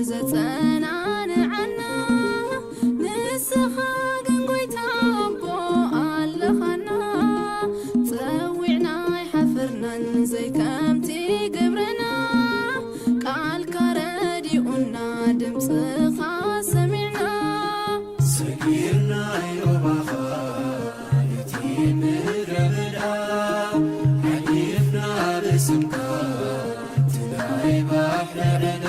ዘጸናንዓና። ንስኻ ግን ጎይታ ኣቦ ኣለኻና። ጸዊዕና ኣይሓፈርናን ዘይከምቲ ግብርና። ቃልካ ረዲኡና ድምጽኻ ሰሚዕና። ሰጊርና ዮባኻ እቲ ምድረ በዳ ሓሊፍና ብስምካ እቲ ናይ ባሕሪ ዕዳ።